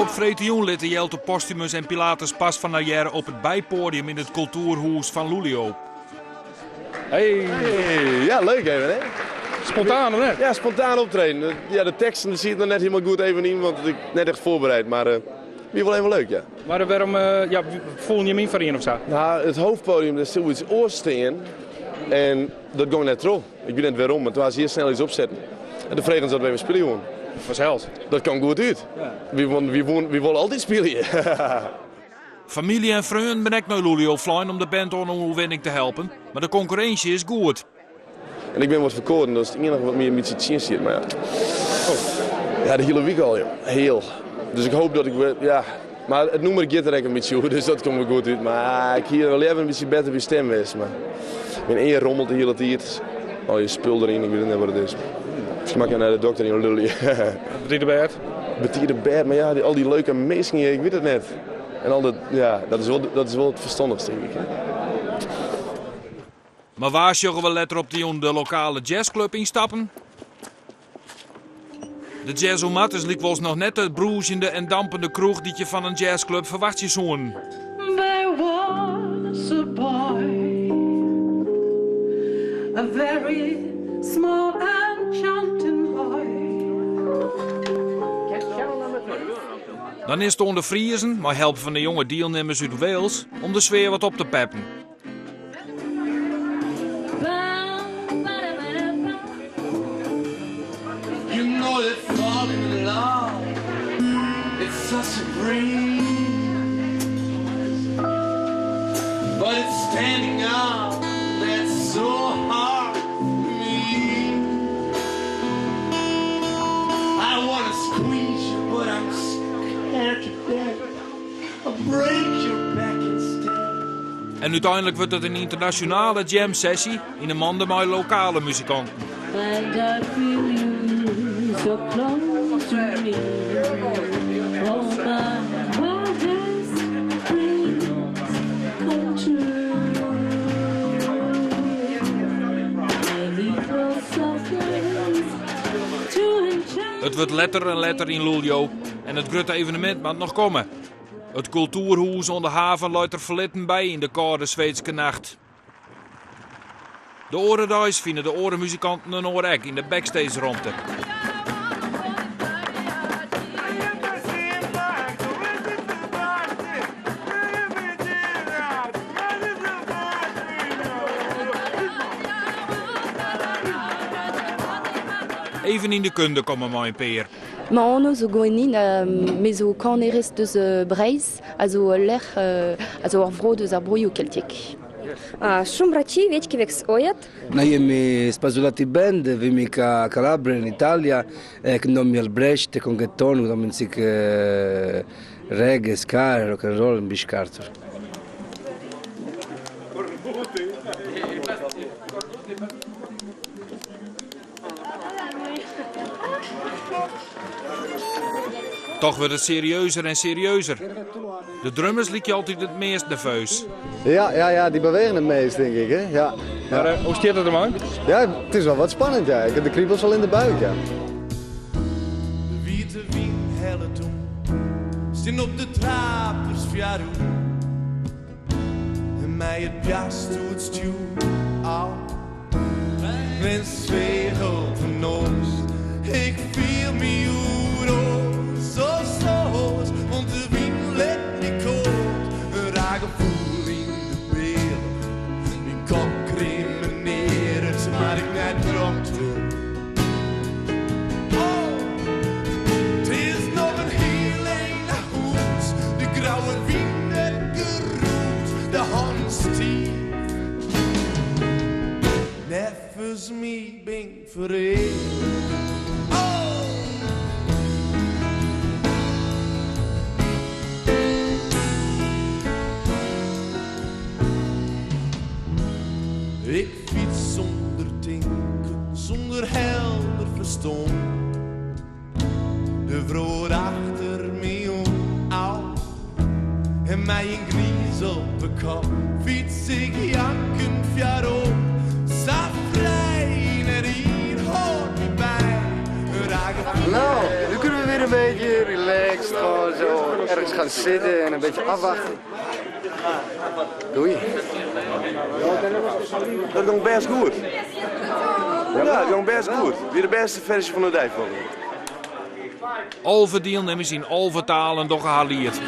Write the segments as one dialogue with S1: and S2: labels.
S1: Ek op freedtejûn litte Jelte Posthumus en Pilatus Pas fan har hearre op it bypoadium yn it Kultuerhûs fan Luleå.
S2: Hey.
S3: Hey, ja, leuk even, hè?
S2: Spontaan, of net?
S3: Ja, spontaan optreden. Ja, de teksten siet noch net hielendal goed even yn, want ik net echt foarbereid, mar uh, wie wol even leuk, ja.
S2: Mar wêrom, uh, ja, foelen jim yn foar ien of sa?
S3: Nou, it hoofdpodium, dêr soe iets oars stean en dat gong net troch. Ik wit net wêrom, mar toen ha se hjir snel iets opsetten. En toen fregen se oft we even spylje woenen.
S2: Fansels.
S3: Dat kaam goed út.
S2: Ja.
S3: Wy wolle altyd spylje.
S1: Famylje en freonen binne ek nei Luleå flein om de band oan in oerwinning te helpen, mar de konkurrinsje is goed.
S3: En ik bin wat ferkâlden, dat is it iennige wat my in bytsje tsjin siet. Mar ja, ja de hiele wike al, joh. Heel. Dus ik hoop dat ik wer, ja. Mar it nûmer giet der ek in bytsje oer, dus dat komt wol goed út. Mar ik hie wol leaver in bytsje better by stim west. Mar myn ear rommelt de hiele tiid. Al je spul deryn, ik wit net wat it is. Miskien moat ik nei de dokter yn Luleå.
S2: Betiid op bêd?
S3: Betiid op bêd, mar ja, al dy leuke minsken hjir, ik wit it net. En al dat, ja, dat is wol it ferstannichst, tink ik.
S1: Mar wa sjogge we letter op de jûn de lokale jazzclub ynstappen? De Jazz-O-Mat is lykwols noch net de brûzjende en dampende kroech dy't je fan in jazzclub ferwachtsje soenen.
S4: There was a boy, a very small enchanting boy.
S1: Dan is it oan de Friezen, mei help fan de jonge dielnimmers út Wales, om de sfear wat op te peppen.
S5: You know that falling in love, it's such a breeze. But it's standing up, that's so hard for me. I wanna squeeze you, but I'm scared to death. I'll break your back instead.
S1: En úteinlik wurdt it in ynternasjonale jam sessy yn 'e mande mei lokale muzikanten.
S4: And I feel you so close to me. All my wildest dreams come true. I need your softness to enchant.
S1: It wurdt letter en letter yn Luleå en it grutte evenemint moat noch komme. It kultuerhûs oan de haven leit der ferlitten by yn de kâlde Sweedske nacht. De oare deis fine de oare muzikanten inoar ek yn de backstageromte. Even yn de kunde komme mei in pear.
S6: Ma anv zo Gwennin ha me zo kanerez deus Breizh, a zo ul lec'h, a zo ur vro deus ar broioù keltiek.
S7: Shumbraci veçkiveks oiat.
S8: Noi emi Spasulati Band, vimi ca Calabria in Italia e cun Albrecht con Ghettoni, cun music reggae, ska, rock and roll, biscarto.
S1: Toch wurdt it serieuzer en serieuzer. De drummers lykje altyd it meast nerveus.
S9: Ja, ja, ja, dy bewege it meast, tink ik. Hè? Ja.
S2: Ja. Mar hoe stiet it dermei?
S9: Ja, it is wol wat spannend, ja. Ik ha de kribels al yn de buik, ja.
S5: De wiete wyn hellet om, stean op de trapers fjarroe. En mei it pjast oer it stjoer ôf. Men swegelt de noas, ik fiel my oeral sa soas, want de wyn lit my koad. In raar gefoel yn de bealch, myn kop kriminearret, mar ik net drokte. Oh, 't is noch in hiel ein nei hûs, de grauwe wyn, it gerûs, de hannen stiif. Neffens my bin 'k fereale. Oh! Ik fyts sûnder tinken, sûnder helder ferstân. De wrâld achter my oan, au. En mei in gniis op 'e kop fyts ik jankend foarop. Sa frij, net ien hâldt my by. In raar gefoel.
S9: Nou, nu kunnen we weer een beetje relaxed, gewoon zo. Even gaan zitten en een beetje afwachten. Doei.
S3: Dat gong bêst goed. Ja, dat gong bêst goed. Wie de bêste ferzje fan de dei foar my.
S1: 11 dielnimmers yn 11 talen dogge har liet.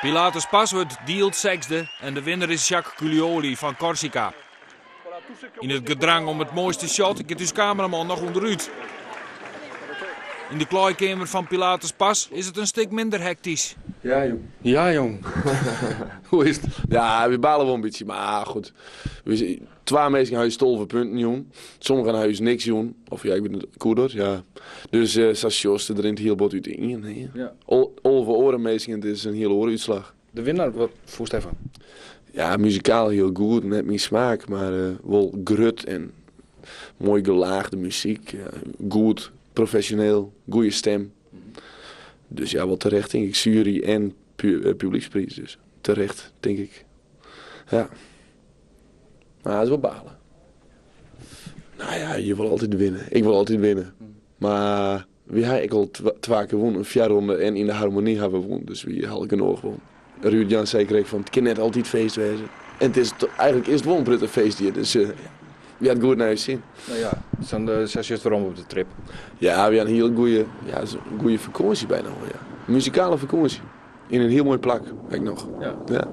S1: Pilatus Pas wurdt dield sechsde en de winner is Jacques Culioli fan Corsica. Yn it gedrang om it moaiste shot giet ús kameraman noch ûnderút. Yn de klaaikeamer fan Pilatus Pas is it in stik minder hektysk.
S2: Ja, jong. Ja, jong. Hoe is it?
S3: Ja, wy bale wol in bytsje, mar goed. Twa minsken ha ús 12 punten jûn. Sommigen ha ús niks jûn. Of ja, ik wit net, koe dat? Ja. Dus sa sjochst, it rint hiel bot útien. Hè. 11 oare minsken, it is in hiel oare útslach.
S2: De winner, wat fûnst dêrfan?
S3: Ja, muzikaal hiel goed, net myn smaak, mar wol grut en moai gelaagde muzyk. Goed, profesjoneel, goede stim. Dus ja, wol terecht tink ik. Sjuery en publykspriis, dus terecht tink ik. Ja. Mar it is wol balen. Nou ja, je wol altyd winne. Ik wol altyd winne. Mar wy ha ek al twa kear wûn, in foarronde en yn de harmony ha we wûn, dus wy ha al genôch wûn. Ruurd Jan sei krekt fan it kin net altyd feest wêze. En it is, eigentlik is it wol in protte feest hjir, dus wy ha it goed nei ús sin.
S2: No ja, sa'n sa sjochst werom op de trip.
S3: Ja, wy ha in hiel goeie, ja, it is in goeie fakânsje byna wol, ja. Muzikale fakânsje. Yn in hiel moai plak, ek noch.
S2: Ja.
S3: Ja.